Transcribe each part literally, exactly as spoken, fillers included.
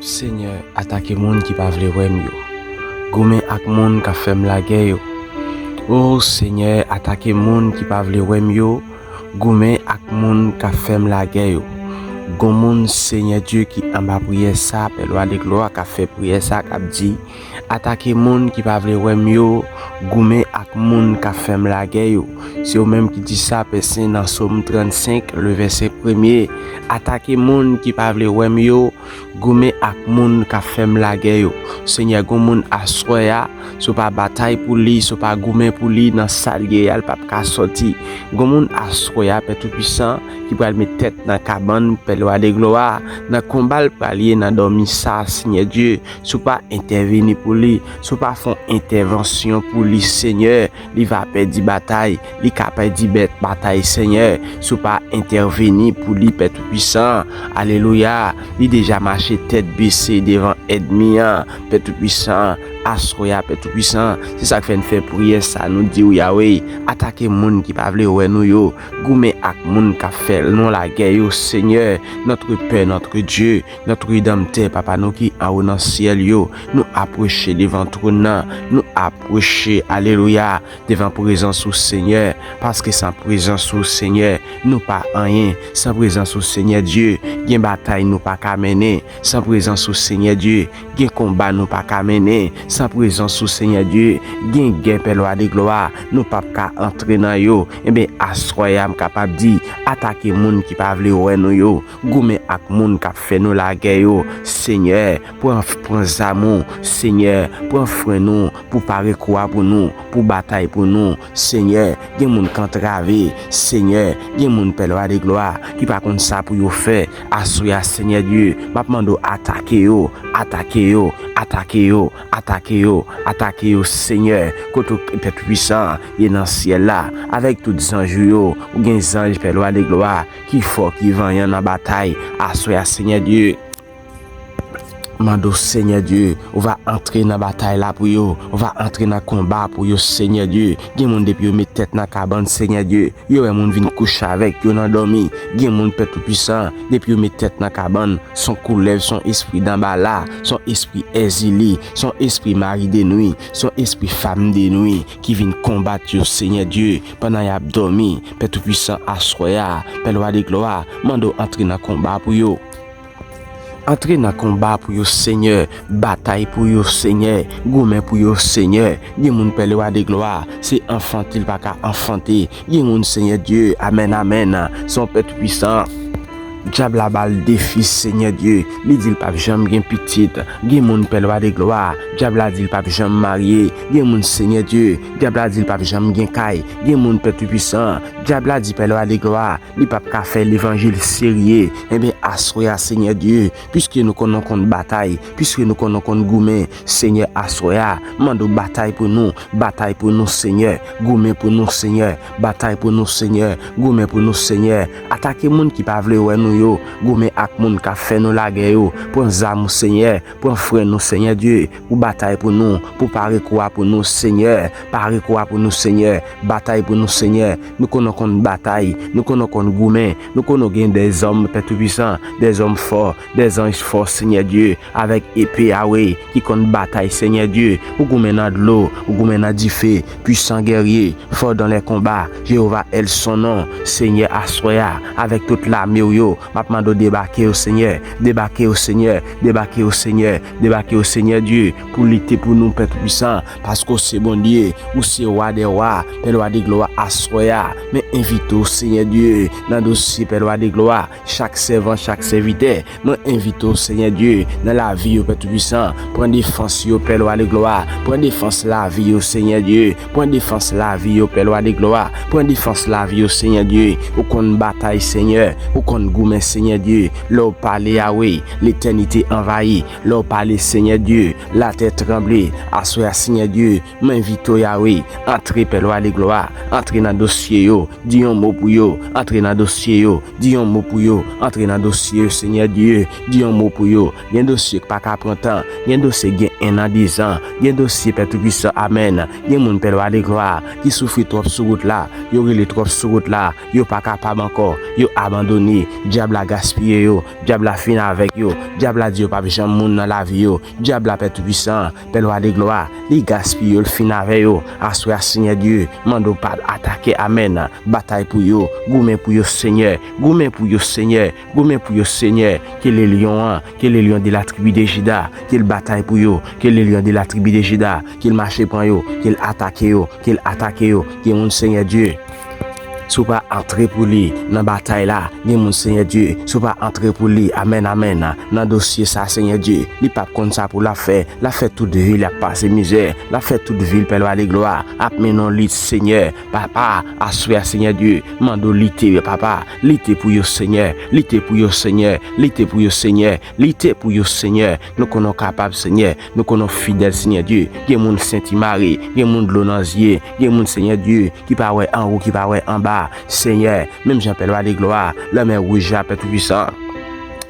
Senyè, atake moun ki pa vle wè m yo. Goumen ak moun k ap fè m lagè yo. O Senyè, atake moun ki pa vle wè m yo. Goumen ak moun k ap fè m lagè yo. Gon moun, Senyè Dye, ki anba priyè sa, Pè Lwa de Glwa, k ap fè priyè sa, k ap di, atake moun ki pa vle wè m yo, goumen ak moun k ap fè m lagè yo. Se ou menm ki di sa, Pè Sen, nan Sòm trannsenk, le vèsè premye. Atake moun ki pa vle wè m yo, goumen ak moun k ap fè m lagè yo. Senyè, gon moun aswè a, si w pa batay pou li, si w pa goumen pou li, nan sa l ye a, l p ap ka sòti. Gon moun aswè a, Pè Toupisan, ki pral met tèt nan kabann Pè Lwa de Glwa, nan konba l pral ye nan dòmi sa, Senyè Dye, si w pa entèveni pou li, si w pa fè yon entèvansyon pou li, Senyè, li va pèdi batay, li ka pèdi bèt batay, Senyè, si w pa entèveni pou li, Pè Toupisan. Alelouya! Li deja mache tèt bese devan ènmi an, Pè Toupisan. Aswè a, Pè Toupisan, se sa k fè n fè priyè sa, nou di w, Yawe, atake moun ki pa vle wè nou yo, goumen ak moun k ap fè nou lagè yo, Senyè, notre Père, notre Dieu, notre Rédempteur, Papa nou ki anwo nan syèl yo, nou apwoche devan twòn nan, nou apwoche, alelouya, devan prezans ou, Senyè, paske san prezans ou, Senyè, nou pa anyen. San prezans ou, Senyè Dye, gen batay nou pa ka mennen. San prezans ou, Senyè Dye, gen konba nou pa ka mennen. San prezans ou, Senyè Dye, gen gè, Pè Lwa de Glwa, nou p ap ka antre nan yo. Enben, aswè a, m kapab di, atake moun ki pa vle wè nou yo. Goumen ak moun k ap fè nou lagè yo. Senyè, pran, pran zam ou. Senyè, pran fren nou pou pare kou a pou nou, pou batay pou nou. Senyè, gen moun k antrave. Senyè, gen moun, Pè Lwa de Glwa, ki pa konn sa pou yo fè. Aswè a, Senyè Dye, m ap mande w atake yo, atake yo, atake yo, atake yo, atake yo, Senyè, kote w, Pè Toupisan, ye nan syèl la, avèk tout zanj ou yo, ou gen zanj, Pè Lwa de Glwa, ki fò, ki vanyan nan batay. Aswè a, Senyè Dye, mande w, Senyè Dye, ou va antre nan batay la pou yo, ou va antre nan konba pou yo, Senyè Dye. Gen moun depi yo met tèt nan kabann, Senyè Dye, yo wè moun vin kouche avèk yo nan dòmi. Gen moun, Pè Toupisan, depi yo met tèt nan kabann, s on koulèv, s on espri danbala, s on espri èzili, s on espri mari de nwi, s on espri fanm de nwi ki vin konbat yo, Senyè Dye, pandan y ap dòmi. Pè Toupisan, aswè a, Pè Lwa de Glwa, mande w antre nan konba pou yo. Antre nan konba pou yo, Senyè. Batay pou yo, Senyè. Goumen pou yo, Senyè. Gen moun, Pè Lwa de Glwa, se anfante l pa ka anfante. Gen moun, Senyè Dye, amèn, amèn, se yon pè toupisan. Dyab la ba l defi, Senyè Dye. Li di l p ap janm gen pitit. Gen moun, Pè Lwa de Glwa, dyab la di l p ap janm marye. Gen moun, Senyè Dye, dyab la di l p ap janm gen kay. Gen moun, Pè Toupisan, dyab la di Pè Lwa de Glwa, li p ap ka fè levanjil serye. Enben, aswè a, Senyè Dye, piske nou konn, nou konn batay, piske nou konn, nou konn goumen, Senyè, aswè a, mande w batay pou nou, batay pou nou, Senyè, goumen pou nou, Senyè, batay pou nou, Senyè, goumen pou nou, Senyè. Atake moun ki pa vle wè nou yo, goumen ak moun k ap fè nou lagè yo. Pran zam ou, Senyè, pran fren nou, Senyè Dye, pou batay pou nou, pou pare kou a pou nou, Senyè, pare kou a pou nou, Senyè, batay pou nou, Senyè. Nou konn, nou konn batay, nou konn, nou konn goumen, nou konn, nou gen dèzòm, Pè Toupisan, dèzòm fò, dèzanj fò, Senyè Dye, avèk epe a, wi, ki konn batay, Senyè Dye. Ou goumen nan dlo, ou goumen nan dife, pwisan gèrye, fò dan lè konba, Jewova El son non, Senyè, aswè a, avèk tout lame w yo, m ap mande w debake yo, Senyè, debake yo, Senyè, debake yo, Senyè, debake yo, Senyè Dye, pou lite pou nou, Pè Toupisan, paske w se Bondye, ou se Wa dè wa, Pè Lwa de glwa, aswè a, mwen envite w, Senyè Dye, nan dosye Pè Lwa de glwa, chak sèvan, chak sèvitè, mwen envite w, Senyè Dye, nan lavi yo, Pè Toupisan. Pran defans yo, Pè Lwa de glwa. Pran defans lavi yo, Senyè Dye. Pran defans lavi yo, Pè Lwa de glwa. Pran defans lavi yo, Senyè Dye. Ou konn batay, Senyè. Ou konn goumen, Senyè Dye. Lè w pale a, wi, letènite anvayi. Lè w pale, Senyè Dye, latè tranble. Aswè a, Senyè Dye, mwen envite w, Yawe, antre, Pè Lwa de glwa. Antre nan dosye yo. Di yon mo pou yo. Antre nan dosye yo. Di yon mo pou yo. Antre nan dosye yo, Senyè Dye. Di yon mo pou yo. Gen dosye k pa ka pran tan. Gen dosye gen en an, dezan. Gen dosye, Pè Toupisan, amèn. Gen moun, Pè Lwa de glwa, ki soufri twòp sou wout la. Yo rele twòp sou wout la. Yo pa kapab ankò. Yo abandone. Dyab la gaspiye yo, dyab la fin avèk yo, dyab la di yo p ap janm moun nan lavi yo, dyab la Pè Toupisan, Pè Lwa de glwa, li gaspiye yo, l fin avè yo. Aswè a, Senyè Dye, mande w pa atake, amèn. Batay pou yo, goumen pou yo, Senyè, goumen pou yo, Senyè, goumen pou yo, Senyè. Ke le lyon an, ke le lyon de la tribi de Jida, ke l batay pou yo, ke le lyon de la tribi de Jida, ke l mache pran yo, ke l atake yo, ke l atake yo, ke moun Senyè Dye. Si w pa antre pou li nan batay la, gen moun Senyè Dye, si w pa antre pou li, amèn, amèn, nan dosye sa, Senyè Dye, li p ap konn sa pou l ap fè, l ap fè tout vi l ap pase mizè, l ap fè tout vi l pè lwa de glwa, ap mennen yon lit, Senyè, papa, aswè a, Senyè Dye, mande w lite, papa, lite pou yo, Senyè, lite pou yo, Senyè, lite pou yo, Senyè, lite pou yo, Senyè, nou konnen w kapab, Senyè, nou konnen w fidèl, Senyè Dye, gen moun senti mare, gen moun dlo nan zye, gen moun, Senyè Dye, ki pa wè anwo, ki pa wè anba. Senyè, menm jan pè lwa de glwa, lanmè wouj la, Pè Toupisan.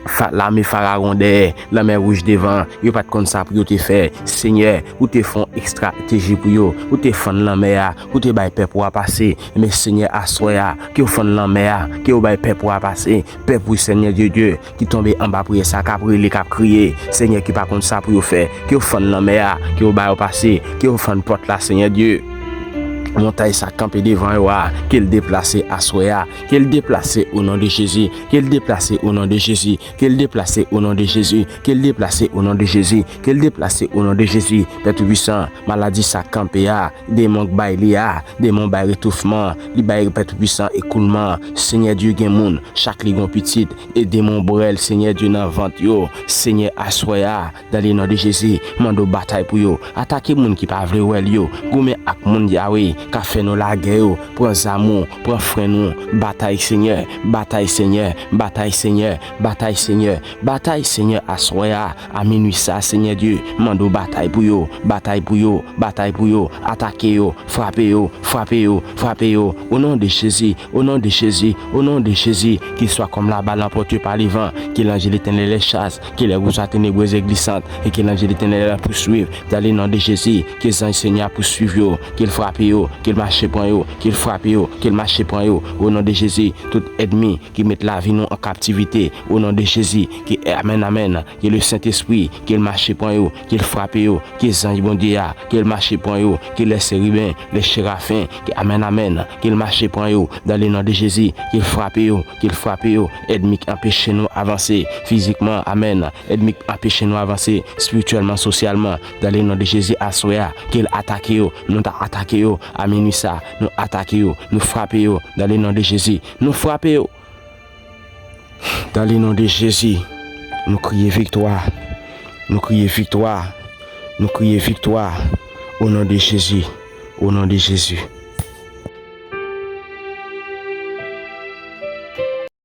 Fa, lame Farawon dèyè, lanmè wouj devan, yo pa t konn sa pou yo te fè. Senyè, ou te fè yon estrateji pou yo, ou te fann lanmè a, ou te bay pèp ou a pase. Men Senyè, aswè a, ke w fann lanmè a, ke w bay pèp ou a pase. Pèp ou, Senyè Dye, Dye, ki tonbe anba priyè sa, k ap rele, k ap kriye. Senyè, ki pa konn sa pou yo fè, ke w fann lanmè a, ke w ba yo pase, ke w fann pòt la, Senyè Dye. Montay sa kanpe devan yo a, ke l deplase aswè a, ke l deplase o non de Jezi, ke l deplase o non de Jezi, ke l deplase o non de Jezi, ke l deplase o non de Jezi, ke l deplase o non de Jezi. Pè Toupisan, maladi sa kanpe a, demon k bay li a, demon bay retoufman, li bay Pè Toupisan ekoulman. Senyè Dye, gen moun, chak li gon pitit, e demon brèl, Senyè Dye, nan vant yo. Senyè, aswè a, dans le nom de Jésus, mande w batay pou yo. Atake moun ki pa vle wè l yo. Goumen ak moun, Yawe, k ap fè nou lagè yo. Pran zam ou, pran frenn ou. Batay, Senyè, batay, Senyè, batay, Senyè, batay, Senyè, batay, Senyè, aswè a, a minwi sa, Senyè Dye, mande w batay pou yo, batay pou yo, batay pou yo, atake yo, frape yo, frape yo, frape yo, o non de Jezi, o non de Jezi, o non de Jezi, qu'il soit comme la balle emportée par le vent, que l'ange de l'Éternel les chasse, que les routes soient ténébreuses et glissantes, et que l'ange de l'Éternel les poursuive, dans le nom de Jésus, que zanj Senyè a pouswiv yo, ke l frape yo, ke l mache pran yo, ke l frape yo, ke l mache pran yo, o non de Jezi, tout ènmi ki met lavi nou an kaptivite, o non de Jezi, ke, amèn, amèn, ke le Sentespri, ke l mache pran yo, ke l frape yo, ke zanj Bondye a, ke l mache pran yo, ke lè seriben, lè cherafen, ke, amèn, amèn, ke l mache pran yo, dans le nom de Jezi, ke l frape yo, ke l frape yo, ènmi k anpeche nou avanse fizikman, amèn, ènmi k anpeche nou avanse espirityèlman, sosyalman, dans le nom de Jezi, aswè a, ke l atake yo, nou ta atake yo, a minwi sa, nou atake yo, nou frape yo, dans le nom de Jezi, nou frape yo. Dans le nom de Jezi, nou kriye viktwa. Nou kriye viktwa. Nou kriye viktwa. O non de Jezi. O non de Jezi.